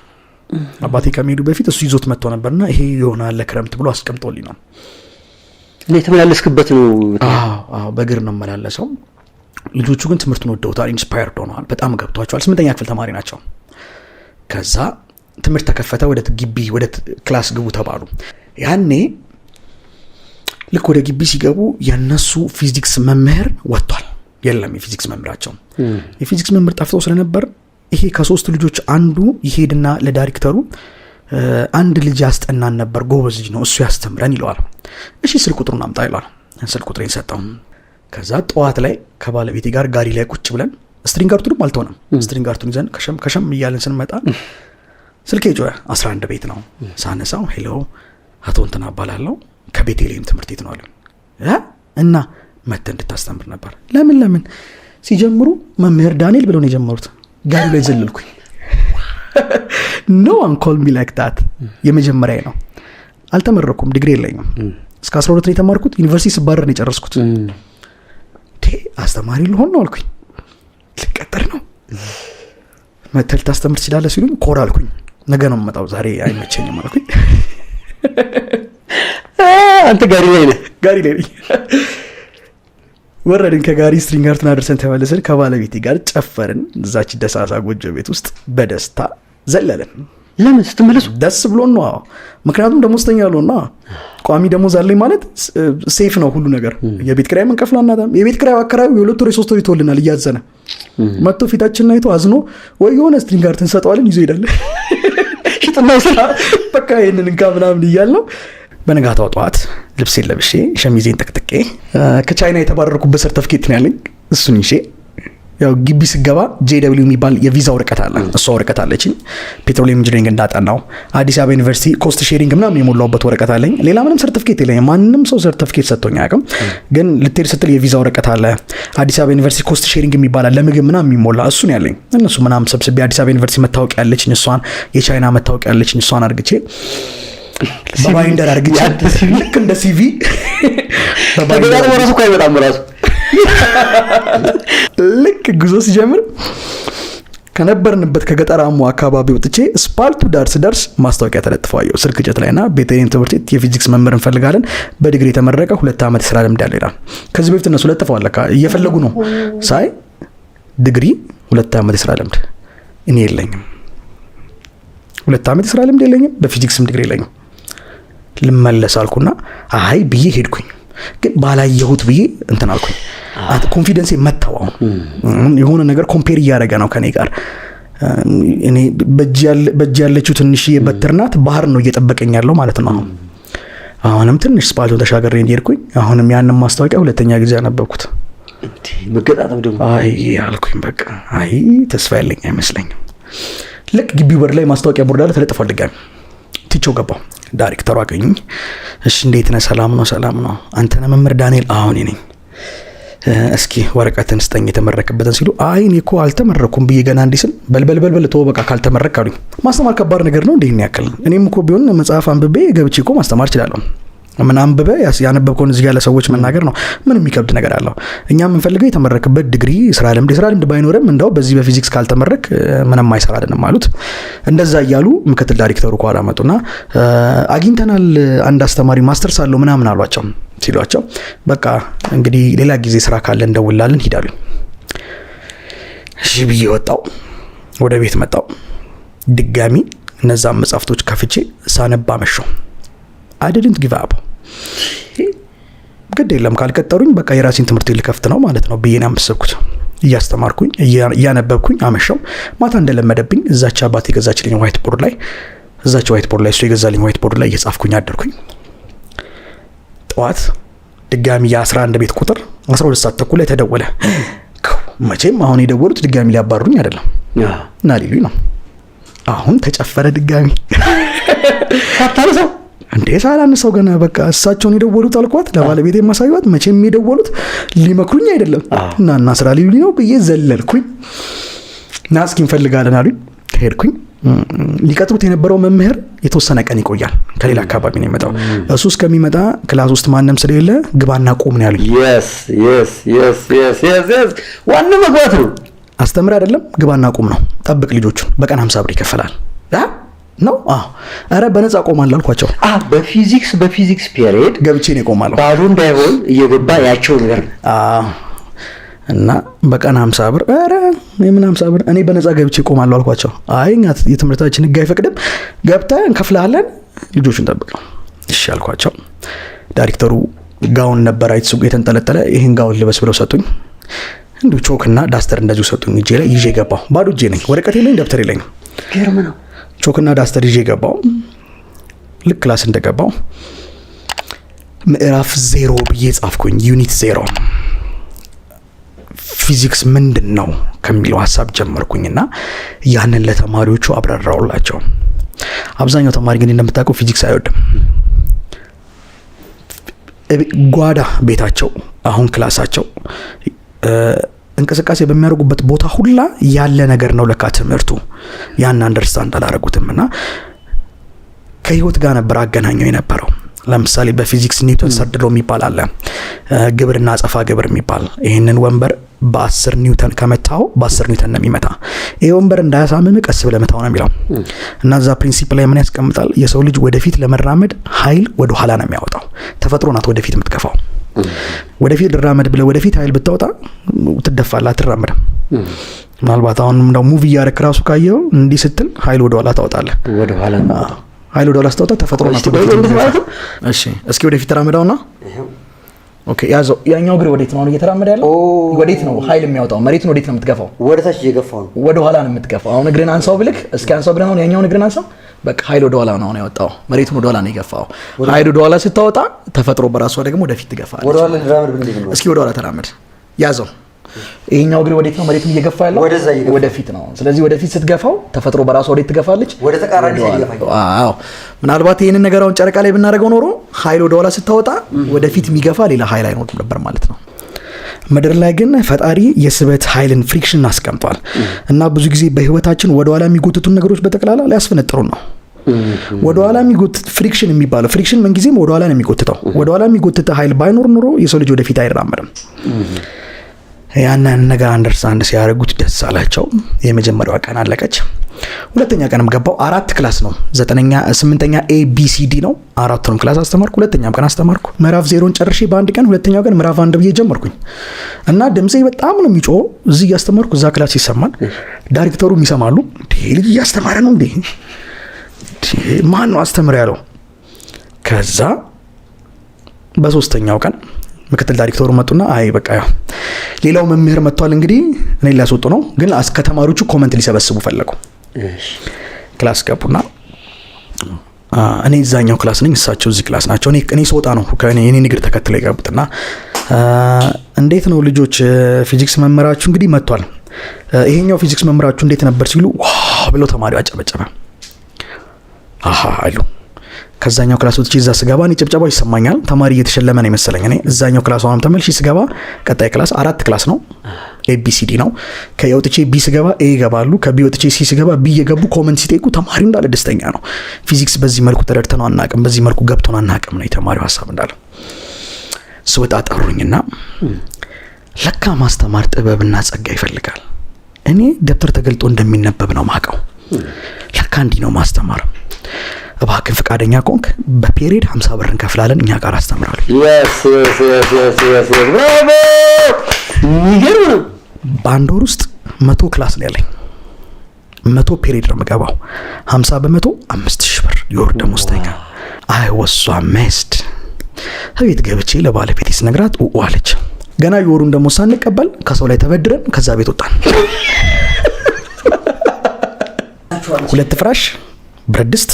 አባቴ ከመሄዱ በፊት እሱ ይዞት መጥቶ ነበርና ይሄ ይሆናል ለክረምት ብሎ አስቀምጦልኝ ነው። እና የተመላለስክበት ነው? አዎ፣ በእግር ነው የመላለሰው። ልጆቹ ግን ትምህርቱን ወደውታል፣ inspired ሆነዋል። በጣም ገብቷቸዋል። ስምንተኛ ክፍል ተማሪ ናቸው። ከዛ ትምህርት ተከፈተ። ወደ ግቢ ወደ class ግቡ ተባሉ። ያኔ ልክ ወደ ግቢ ሲገቡ የነሱ ፊዚክስ መምህር ወጥቷል። የለም የፊዚክስ መምህራቸው። የፊዚክስ መምህር ጠፍቶ ስለነበር ይሄ ከሶስቱ ልጆች አንዱ ይሄድና ለዳይሬክተሩ አንድ ልጅ ያስጠናን ነበር፣ ጎበዝ ልጅ ነው፣ እሱ ያስተምረን ይለዋል። እሺ ስልክ ቁጥሩን አምጣ ይለዋል። ስልክ ቁጥሬን ሰጠው። ከዛ ጠዋት ላይ ከባለቤቴ ጋር ጋሪ ላይ ቁጭ ብለን string art ኡንም አልተሆነም። String art ኡን ይዘን ከሸም ከሸም እያለን ስንመጣ ስልኬ ጮኸ። 11 ቤት ነው። ሳነሳው hello፣ አቶ እንትና እባላለሁ፣ ከቤተልሔም ትምህርት ቤት ነው አሉኝ። እ እና መተህ እንድታስተምር ነበር። ለምን ለምን ሲጀምሩ መምህር ዳንኤል ብለው ነው የጀመሩት። ጋሪ ላይ ዘለልኩኝ። No one call me like that። የመጀመሪያ ነው። አልተመረኩም፣ ዲግሪ የለኝም። እስከ 12 ነው የተማርኩት። ዩኒቨርሲቲ ስባረር ነው የጨረስኩት። አስተማሪ ልሆን ነው አልኩኝ። ልቀጠር ነው፣ መተህ ልታስተምር ትችላለህ ሲሉኝ ኮራ አልኩኝ። ነገ ነው የምመጣው፣ ዛሬ አይመቸኝም አልኩኝ። አንተ ጋሪ ላይ ነህ። ጋሪ ላይ ነኝ። ወረድን ከጋሪ፣ string art ኡን አድርሰን ተመልሰን ከባለቤቴ ጋር ጨፈርን። እዛች ደሳሳ ጎጆ ቤት ውስጥ በደስታ ዘለልን። ለምን ስትመለሱ? ደስ ብሎን ነው። ምክንያቱም ደሞዝተኛ አልሆና፣ ቋሚ ደሞዝ አለኝ ማለት safe ነው ሁሉ ነገር። የቤት ኪራይ መንከፍል አናጣም። የቤት ኪራይ አከራዩ የ2 ወር የ3 ወር ይተውልናል እያዘነ መጥቶ ፊታችንን አይቶ አዝኖ ወይ የሆነ string art እንሰጠዋለን፣ ይዞ ይሄዳል። ሽጥና ውሰድ። በቃ ይህንን እንካ ምናምን እያልነው በነጋታው ጠዋት ልብሴን ለብሼ ሸሚዜን ጠቅጥቄ ከቻይና የተባረርኩበት ሰርተፍኬት ነው ያለኝ፣ እሱን ይዤ፣ ያው ግቢ ስገባ JW የሚባል የቪዛ ወረቀት አለ። እሷ ወረቀት አለችኝ። Petroleum engineering እንዳጠናው አዲስ አበባ ዩኒቨርሲቲ cost sharing ምናምን የሞላውበት ወረቀት አለኝ። ሌላ ምንም ሰርቲፊኬት የለኝም። ማንም ሰው ሰርቲፊኬት ሰጥቶኝ አያውቅም። ግን ልትሄድ ስትል የቪዛ ወረቀት አለ። አዲስ አበባ ዩኒቨርሲቲ cost sharing የሚባል አለ፣ ለምግብ ምናምን የሚሞላ፣ እሱን ያለኝ። እነሱ ምናምን ሰብስቤ አዲስ አበባ ዩኒቨርሲቲ መታወቂያ ያለችኝ እሷን፣ የቻይና መታወቂያ ያለችኝ እሷን አርግቼ በ binder አርግቼ ልክ እንደ CV በ binder ተገጣጥሞ ራሱ እኮ አይመጣም ራሱ። ልክ ጉዞ ሲጀምር ከነበርንበት ከገጠራሙ አካባቢ ወጥቼ ስፓልቱ ዳር ስደርስ ማስታወቂያ ተለጥፎ አየሁ ስልክ እንጨት ላይ። ና ቤተልሔም ትምህርት ቤት የፊዚክስ መምህር እንፈልጋለን፣ በዲግሪ የተመረቀ፣ 2 ዓመት የስራ ልምድ ያለው ይላል። ከዚህ በፊት እነሱ ለጥፈዋል፣ ለካ እየፈለጉ ነው። ሳይ ዲግሪ፣ 2 ዓመት የስራ ልምድ፣ እኔ የለኝም። 2 ዓመት የስራ ልምድ የለኝም፣ በፊዚክስም ዲግሪ የለኝም። ልመለስ አልኩና አይ ብዬ ሄድኩኝ። ግን ባላየሁት ብዬ እንትን አልኩኝ። Confidence ኤ መታው። አሁን የሆነ ነገር compare እያደረገ ነው ከኔ ጋር። እኔ በእጅ ያለችው ትንሽዬ በትር ናት። ባህር ነው እየጠበቀኝ ያለው ማለት ነው። አሁን አሁንም ትንሽ ስፓልቱን ተሻገሬ እንደሄድኩኝ አሁንም ያንን ማስታወቂያ ሁለተኛ ጊዜ ያነበብኩት። እንዴ፣ መገጣጠም ደግሞ። አይ አልኩኝ፣ በቃ አይ ተስፋ ያለኝ አይመስለኝም። ልክ ግቢው በር ላይ ማስታወቂያ ቦርድ አለ፣ ተለጥፏል። ድጋሚ ትቼው ገባሁ። ዳይሬክተሩ አገኙኝ። "እሺ፣ እንዴት ነህ? ሰላም ነው?" "ሰላም ነው።" "አንተ ነህ መምህር ዳንኤል?" "አዎ፣ እኔ ነኝ።" "እስኪ ወረቀትን ስጠኝ የተመረቅበትን" ሲሉ፣ "አይ፣ እኔ እኮ አልተመረኩም" ብዬ ገና እንዲህ ስል፣ "በልበል በልበል፣ ተወው በቃ ካልተመረቅ" አሉኝ። ማስተማር ከባድ ነገር ነው እንዲህ ያክል? እኔም እኮ ቢሆን መጽሐፍ አንብቤ ገብቼ እኮ ማስተማር እችላለሁ። ምን አንብበ ያነበብከውን እዚህ ጋር ለሰዎች መናገር ነው። ምን የሚከብድ ነገር አለው? እኛ የምንፈልገው የተመረክበት ዲግሪ፣ ስራ ልምድ፣ የስራ ልምድ ባይኖርም እንደው በዚህ በፊዚክስ ካልተመረክ ምንም አይሰራልንም አሉት። እንደዛ እያሉ ምክትል ዳይሬክተሩ ከኋላ መጡና "አግኝተናል አንድ አስተማሪ፣ ማስተርስ አለው" ምናምን አሏቸው። ሲሏቸው "በቃ እንግዲህ ሌላ ጊዜ ስራ ካለ እንደውላለን፣ ሂድ" አሉኝ። እሺ ብዬ ወጣው፣ ወደ ቤት መጣው። ድጋሚ እነዛን መጽሐፍቶች ከፍቼ ሳነባ አመሸሁ። I didn't give up። ግድ የለም፣ ካልቀጠሩኝ በቃ የራሴን ትምህርት ልከፍት ነው ማለት ነው ብዬ ነው ያሰብኩት። እያስተማርኩኝ እያነበብኩኝ አመሸው። ማታ እንደለመደብኝ እዛች አባቴ የገዛችልኝ white board ላይ፣ እዛች white board ላይ፣ እሱ የገዛልኝ white board ላይ እየጻፍኩኝ አደርኩኝ። ጠዋት ድጋሚ የ11 ቤት ቁጥር 12 ሰዓት ተኩል ላይ ተደወለ። መቼም አሁን የደወሉት ድጋሚ ሊያባሩኝ አይደለም እና ሊሉኝ ነው። አሁን ተጨፈረ ድጋሚ። ሳታነሳው? እንዴ፣ ሳላነሳው ገና በቃ እሳቸውን የደወሉት አልኳት፣ ለባለቤቴ የማሳዩት፣ መቼም የደወሉት ሊመክሩኝ አይደለም እና ስራ ሊሉኝ ነው ብዬ ዘለልኩኝ። "ና እስኪ፣ እንፈልጋለን" አሉኝ። ሄድኩኝ። ሊቀጥሩት የነበረው መምህር የተወሰነ ቀን ይቆያል። ከሌላ አካባቢ ነው የመጣው። እሱ እስከሚመጣ class ውስጥ ማንም ስለሌለ ግባና ቁም ነው ያሉኝ። Yes፣ ዋናው መግባት ነው። አስተምር አይደለም፣ ግባና ቁም ነው። ጠብቅ ልጆቹን። በቀን 50 ብር ይከፈላል ነው። አዎ፣ ኧረ በነፃ ቆማለሁ አልኳቸው። በፊዚክስ period ገብቼ ነው እቆማለሁ። ባዶ እንዳይሆን እየገባ ያቸው ነገር ነው። እና በቀን 50 ብር፣ ኧረ የምን 50 ብር፣ እኔ በነፃ ገብቼ እቆማለሁ አልኳቸው። "አይ፣ እኛ የትምህርታችን ህግ አይፈቅድም፣ ገብተህ እንከፍልሃለን፣ ልጆቹን ጠብቅ ነው።" እሺ አልኳቸው። ዳይሬክተሩ ጋውን ነበር አይት የተንጠለጠለ፣ "ይህን ጋውን ልበስ" ብለው ሰጡኝ። እንዲሁ ቾክ እና ዳስተር እንደዚሁ ሰጡኝ። እጄ ላይ ይዤ ገባሁ። ባዶ እጄ ነኝ። ወረቀት የለኝ፣ ደብተር የለኝም። ገርም ነው። ቾክና ዳስተር ይዤ ገባሁ። ልክ class እንደገባሁ ምዕራፍ 0 ብዬ ጻፍኩኝ። Unit 0፣ ፊዚክስ ምንድን ነው ከሚለው ሀሳብ ጀመርኩኝና ያንን ለተማሪዎቹ አብራራውላቸው። አብዛኛው ተማሪ ግን እንደምታውቀው ፊዚክስ አይወድም። ጓዳ ቤታቸው፣ አሁን ክላሳቸው እንቅስቃሴ በሚያደርጉበት ቦታ ሁላ ያለ ነገር ነው ለካ ትምህርቱ። ያን understand አላረጉትም እና ከህይወት ጋር ነበር አገናኘው የነበረው። ለምሳሌ በፊዚክስ Newton third law የሚባል አለ፣ ግብርና አጸፋ ግብር የሚባል። ይህንን ወንበር በ10 ኒውተን ከመታው በ10 ኒውተን ነው የሚመታ። ይህ ወንበር እንዳያሳምም ቀስ ብለህ መታው ነው የሚለው። እና እዛ principle ላይ ምን ያስቀምጣል? የሰው ልጅ ወደፊት ለመራመድ ኃይል ወደ ኋላ ነው የሚያወጣው። ተፈጥሮ ናት ወደፊት የምትገፋው። ወደፊት ልራመድ ብለህ ወደፊት ኃይል ብታወጣ ትደፋለህ፣ አትራመድም። ምናልባት አሁን እንደው move እያደረክ ራሱ ካየኸው እንዲህ ስትል ኃይል ወደ ኋላ ታወጣለህ። ወደ ኋላ። ኃይል ወደ ኋላ ስታወጣ ተፈጥሮ ናት ወደፊት። ማለት ነው። እሺ፣ እስኪ ወደፊት ተራመዳውና okay፣ ያዘው። ያኛው እግር ወዴት ነው አሁን እየተራመደ ያለው? ወዴት ነው ኃይል የሚያወጣው? መሬቱን ወዴት ነው የምትገፋው? ወደ ታች እየገፋው ነው። ወደ ኋላ ነው የምትገፋው። አሁን እግርን አንሳው ብልክ፣ እስኪ አንሳው እግርን፣ አሁን ያኛውን እግርን አንሳው። በቃ ኃይል ወደ ኋላ ነው አሁን ያወጣው። መሬቱን ወደ ኋላ ነው የገፋው። ኃይል ወደ ኋላ ስታወጣ ተፈጥሮ በራሷ ደግሞ ወደፊት ትገፋለች። ወደ ኋላ ልራመድ ብል እንዴት ነው? እስኪ ወደ ኋላ ተራመድ። ያዘው። ይሄኛው እግር ወዴት ነው መሬቱን እየገፋ ያለው? ወደዛ እየገፋ። ወደፊት ነው። ስለዚህ ወደፊት ስትገፋው ተፈጥሮ በራሷ ወዴት ትገፋለች? ወደ ተቃራኒ ወደ ኋላ። ይገፋኛል። አዎ። ምናልባት ይህንን ነገር አሁን ጨረቃ ላይ ብናደርገው ኖሮ ኃይል ወደ ኋላ ስታወጣ ወደፊት የሚገፋ ሌላ ኃይል አይኖርም ነበር ማለት ነው። ምድር ላይ ግን ፈጣሪ የስበት ኃይልን፣ friction አስቀምጧል እና ብዙ ጊዜ በህይወታችን ወደኋላ የሚጎትቱን ነገሮች በጠቅላላ ሊያስፈነጥሩን ነው። ወደኋላ የሚጎትት friction የሚባለው፣ friction ምንጊዜም ወደኋላ ነው የሚጎትተው። ወደኋላ የሚጎትተ ኃይል ባይኖር ኖሮ የሰው ልጅ ወደፊት አይራመድም። ያንን ነገር understand ሲያደርጉት ደስ አላቸው። የመጀመሪያዋ ቀን አለቀች። ሁለተኛ ቀንም ገባው። አራት class ነው፣ ዘጠነኛ፣ ስምንተኛ A B C D ነው። አራቱንም class አስተማርኩ። ሁለተኛም ቀን አስተማርኩ። ምዕራፍ 0ን ጨርሼ በአንድ ቀን ሁለተኛው ቀን ምዕራፍ 1 ብዬ ጀመርኩኝ እና ድምፄ በጣም ነው የሚጮኸው። እዚህ እያስተማርኩ እዛ class ይሰማል። ዳይሬክተሩም ይሰማሉ። ይሄ ልጅ እያስተማረ ነው እንዴ? ማን ነው አስተምር ያለው? ከዛ በሶስተኛው ቀን ምክትል ዳይሬክተሩ መጡና አይ በቃ ያው ሌላው መምህር መጥቷል፣ እንግዲህ እኔ ሊያስወጡ ነው፣ ግን ከተማሪዎቹ comment ሊሰበስቡ ፈለጉ። Class ገቡና እኔ እዛኛው class ነኝ፣ እሳቸው እዚህ class ናቸው። እኔ ስወጣ ነው የኔን እግር ተከትለው የገቡትና "እንዴት ነው ልጆች፣ ፊዚክስ መምህራችሁ እንግዲህ መጥቷል፣ ይሄኛው ፊዚክስ መምህራችሁ እንዴት ነበር?" ሲሉ wow ብለው ተማሪው አጨበጨበ። አሃ አሉ። ከዛ ከዛኛው class ወጥቼ እዛ ስገባ እኔ ጭብጨባው ይሰማኛል። ተማሪ እየተሸለመ ነው የመሰለኝ። እኔ እዛኛው class አሁንም ተመልሼ ስገባ ቀጣይ class አራት class ነው፣ ABCD ነው። ከ A ወጥቼ B ስገባ A ይገባሉ። ከ B ወጥቼ C ስገባ B እየገቡ comment ሲጠይቁ ተማሪው እንዳለ ደስተኛ ነው። ፊዚክስ በዚህ መልኩ ተረድተነው አናቅም፣ በዚህ መልኩ ገብቶን አናቅም ነው የተማሪው ሀሳብ እንዳለ። ስወጣ ጠሩኝና ለካ ማስተማር ጥበብና ጸጋ ይፈልጋል። እኔ ደብተር ተገልጦ እንደሚነበብ ነው ማቀው። ለካ እንዲህ ነው ማስተማር። እባክህን ፈቃደኛ ከሆንክ በ period 50 ብር እንከፍላለን፣ እኛ ጋር አስተምራለሁ። Yes, bravo! የሚገርም ነው። በአንድ ወር ውስጥ 100 class ነው ያለኝ። 100 period ነው የምገባው። 50 በመቶ 5,000 ብር የወር ደመወዝተኛ። I was so amazed። ቤት ገብቼ ለባለቤቴ ስነግራት ኡ አለች። ገና የወሩን ደሞዝ ሳንቀበል ከሰው ላይ ተበድረን ከዛ ቤት ወጣን። ሁለት ፍራሽ፣ ብረት ድስት፣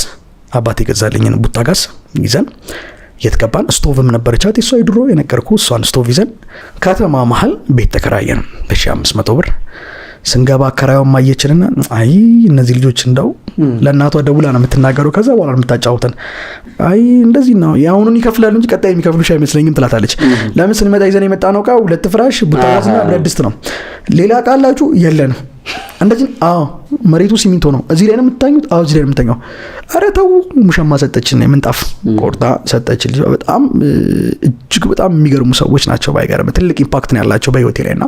አባቴ የገዛልኝን ቡታ ጋዝ ይዘን የት ገባን? ስቶቭም ነበረቻት የሷ የድሮ የነገርኩህ፣ እሷን ስቶቭ ይዘን ከተማ መሀል ቤት ተከራየን በ1500 ብር። ስንገባ አከራዩም አየችንና አይ እነዚህ ልጆች እንደው ለእናቷ ደውላ ነው የምትናገረው። ከዛ በኋላ ነው የምታጫውተን። አይ እንደዚህ ነው የአሁኑን ይከፍላሉ እንጂ ቀጣይ የሚከፍሉሽ አይመስለኝም ትላታለች። ለምን ስንመጣ ይዘን የመጣ ነው እቃ ሁለት ፍራሽ፣ ቡታ ጋዝና ብረት ድስት ነው። ሌላ እቃ አላችሁ? የለንም። እንደዚህ አዎ፣ መሬቱ ሲሚንቶ ነው። እዚህ ላይ ነው የምታኙት? አዎ፣ እዚህ ላይ ነው የምተኛው። ኧረ ተው። ሙሸማ ሰጠችን፣ ምንጣፍ ቆርጣ ሰጠችን። ልጅ በጣም እጅግ በጣም የሚገርሙ ሰዎች ናቸው። ባይገርም ትልቅ impact ነው ያላቸው በህይወቴ ላይ። እና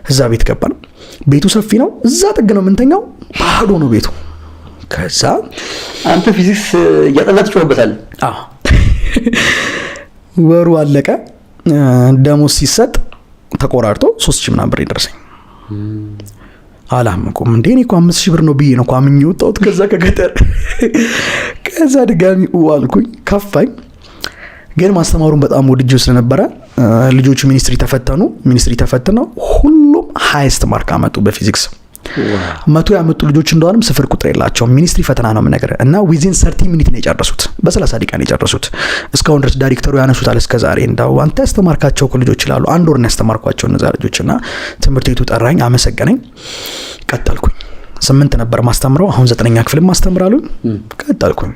እዛ ቤት ገባን። ቤቱ ሰፊ ነው። እዛ ጥግ ነው የምንተኛው። ባዶ ነው ቤቱ። ከዛ አንተ ፊዚክስ እያጠና ትጮህበታለህ። አዎ፣ ወሩ አለቀ። ደሞዝ ሲሰጥ ተቆራርጦ 3,000 ምናምን ብር ደረሰኝ። አላመንኩም። እንዴ እኔ እኮ 5,000 ብር ነው ብዬ ነው እኮ አምኜ የወጣሁት ከዛ ከገጠር። ከዛ ድጋሚ አልኩኝ፣ ከፋኝ። ግን ማስተማሩን በጣም ወድጄው ስለነበረ ልጆቹ ሚኒስትሪ ተፈተኑ። ሚኒስትሪ ተፈትነው ሁሉም highest mark አመጡ በፊዚክስ። 100 ያመጡ ልጆች እንደሆነም ስፍር ቁጥር የላቸውም። ሚኒስትሪ ፈተና ነው የምነግርህ። እና within 30 minute ነው የጨረሱት። በ30 ደቂቃ ነው የጨረሱት። እስካሁን ድረስ ዳይሬክተሩ ያነሱታል እስከ ዛሬ። እንዳው አንተ ያስተማርካቸው እኮ ልጆች ይላሉ። አንድ ወር ነው ያስተማርኳቸው እነዛ ልጆች። እና ትምህርት ቤቱ ጠራኝ፣ አመሰገነኝ። ቀጠልኩኝ። 8 ነበር ማስተምረው፣ አሁን 9ኛ ክፍልም ማስተምራሉኝ። ቀጠልኩኝ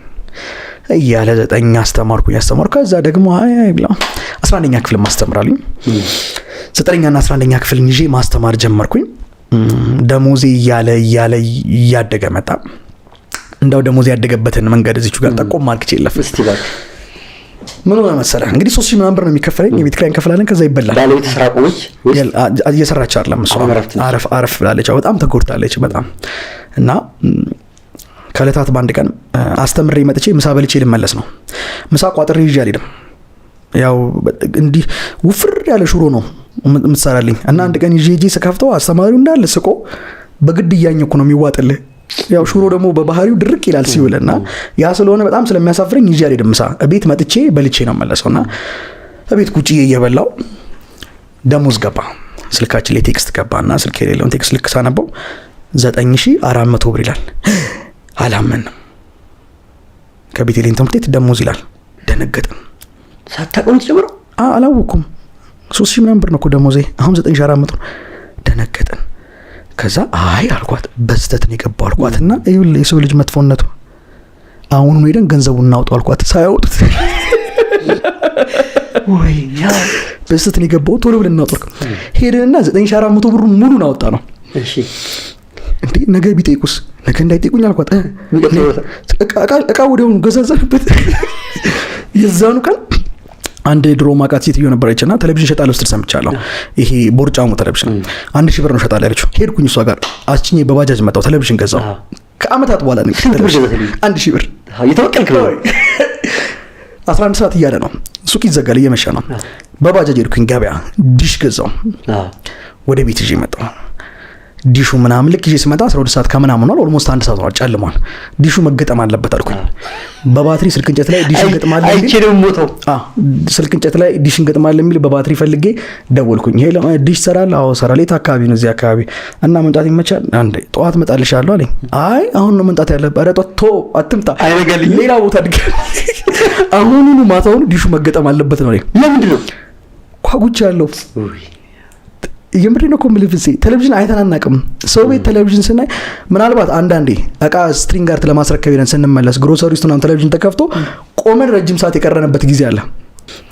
እያለ 9 አስተማርኩኝ አስተማርኩ። ከዛ ደግሞ አይ አይ ብላ 11ኛ ክፍል ማስተምራሉኝ። 9ኛና 11ኛ ክፍል ይዤ ማስተማር ጀመርኩኝ። ደሞዜ እያለ እያለ እያደገ መጣ። እንዳው ደሞዜ ያደገበትን መንገድ እዚሁ ጋር ጠቆም አድርጌ የለፍ። እስቲ እባክህ። ምን ሆነ መሰለህ እንግዲህ 3,000 ምናምን ብር ነው የሚከፈለኝ። የቤት ኪራይ እንከፍላለን፣ ከዛ ይበላል። ባለቤት ስራ ቆመች ወይስ? እየሰራች አይደለም እሷ። አሁን እረፍት ነች። አረፍ አረፍ ብላለች። አዎ፣ በጣም ተጎድታለች በጣም። እና ከዕለታት በአንድ ቀን አስተምሬ መጥቼ ምሳ በልቼ ልመለስ ነው። ምሳ ቋጥሬ ይዤ አልሄድም። ያው እንዲህ ውፍር ያለ ሽሮ ነው የምትሰራልኝ። እና አንድ ቀን ይዤ ሄጄ ስከፍተው አስተማሪው እንዳለ ስቆ በግድ እያኘኩ ነው የሚዋጥልህ። ያው ሽሮ ደግሞ በባህሪው ድርቅ ይላል ሲውል፣ እና ያ ስለሆነ በጣም ስለሚያሳፍረኝ ይዤ አልሄድም ምሳ። እቤት መጥቼ በልቼ ነው የምመለሰው። እና እቤት ቁጭ እየበላው ደሞዝ ገባ። ስልካችን ላይ text ገባና ስልክ የሌለውን text ልክ ሳነበው 9,400 ብር ይላል። አላመንም። ከቤተልሔም ትምህርት ቤት ደሞዝ ይላል። ደነገጥን። ሳታውቀው ነው የተጨመረው? አላወኩም። 3,000 ምናምን ብር ነው እኮ ደሞዜ። አሁን 9,400 ነው። ደነገጥን። ከዛ አይ አልኳት፣ በስህተት ነው የገባው አልኳት። እና ይኸውልህ የሰው ልጅ መጥፎነቱ፣ አሁኑኑ ሄደን ገንዘቡን እናውጣው አልኳት። ሳያወጡት ወይኛ! በስህተት ነው የገባው፣ ቶሎ ብለን እናውጣው አልኳት። ሄደንና 9,400 ብሩን ሙሉን አወጣ ነው። እንዴ ነገ ቢጠይቁስ? ነገ እንዳይጠይቁኝ አልኳት። የሚቀጥለው ቦታ። እቃ ወዲያውኑ ገዛዛንበት። የዛኑ ቀን አንድ ድሮ ማቃት ሴትዮ ነበረች እና ቴሌቪዥን እሸጣለሁ ስትል ሰምቻለሁ። ይሄ ቦርጫሙ ቴሌቪዥን 1,000 ብር ነው እሸጣለሁ ያለችው። ሄድኩኝ እሷ ጋር አስጭኜ በባጃጅ መጣሁ፣ ቴሌቪዥን ገዛሁ። ከአመታት በኋላ ነው ስንት ብር ቴሌቪዥን። ገዛህ ቴሌቪዥን? 1,000 ብር። እየተበቀልክ ነው። 11 ሰዓት እያለ ነው፣ ሱቅ ይዘጋል፣ እየመሸ ነው። በባጃጅ ሄድኩኝ ገበያ፣ ዲሽ ገዛሁ። ወደ ቤት ይዤ መጣሁ። ዲሹ ምናምን ልክ ይዤ ስመጣ 12 ሰዓት ከምናምን ሆኗል። almost 1 ሰዓት ሆኗል፣ ጨልሟል። ዲሹ መገጠም አለበት አልኩኝ። በባትሪ ስልክ እንጨት ላይ ዲሽ እንገጥማለን የሚል አይቼ ነው የምሞተው። አዎ፣ ስልክ እንጨት ላይ ዲሽ እንገጥማለን የሚል በባትሪ ፈልጌ ደወልኩኝ። hello፣ ዲሽ ትሰራለህ? አዎ እሰራለሁ። የት አካባቢ ነው? እዚህ አካባቢ። እና መምጣት ይመቻል? አንዴ ጠዋት እመጣልሻለሁ አለኝ። አይ አሁን ነው መምጣት ያለብህ። ኧረ ጠዋት ቶ አትምጣ፣ አይነጋልኝም። ሌላ ቦታ ድገም። አሁኑኑ ማታውኑ ዲሹ መገጠም አለበት ነው አለኝ። ለምንድን ነው? ጓጉቻለሁ። የምሬን ነው እኮ የምልህ ፍፄ፣ ቴሌቪዥን አይተን አናውቅም። ሰው ቤት ቴሌቪዥን ስናይ ምናልባት አንዳንዴ እቃ string art ለማስረከብ ሄደን ስንመለስ ግሮሰሪ ውስጥ ምናምን ቴሌቪዥን ተከፍቶ ቆመን ረጅም ሰዓት የቀረንበት ጊዜ አለ።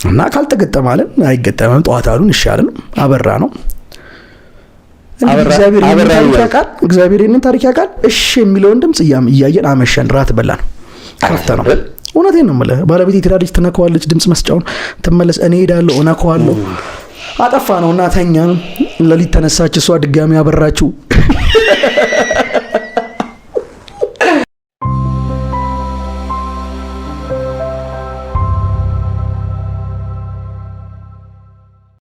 እና ካልተገጠመ አለን፣ አይገጠምም። ጠዋት አሉን፣ እሺ አለን። አበራ ነው እንግዲህ። እግዚአብሔር ይህንን አበራ ታሪክ ነው። ያውቃል። እግዚአብሔር ይህንን ታሪክ ያውቃል። እሺ የሚለውን ድምፅ እያየን አመሸን። ራት በላን። ከፍተ ነው። እውነቴን ነው የምልህ። ባለቤቴ ትሄዳለች፣ ትነካዋለች፣ ድምፅ መስጫውን ትመለስ፣ እኔ እሄዳለሁ፣ እነካዋለሁ። አጠፋ ነው እና ተኛን። ሌሊት ተነሳች እሷ፣ ድጋሚ አበራችው።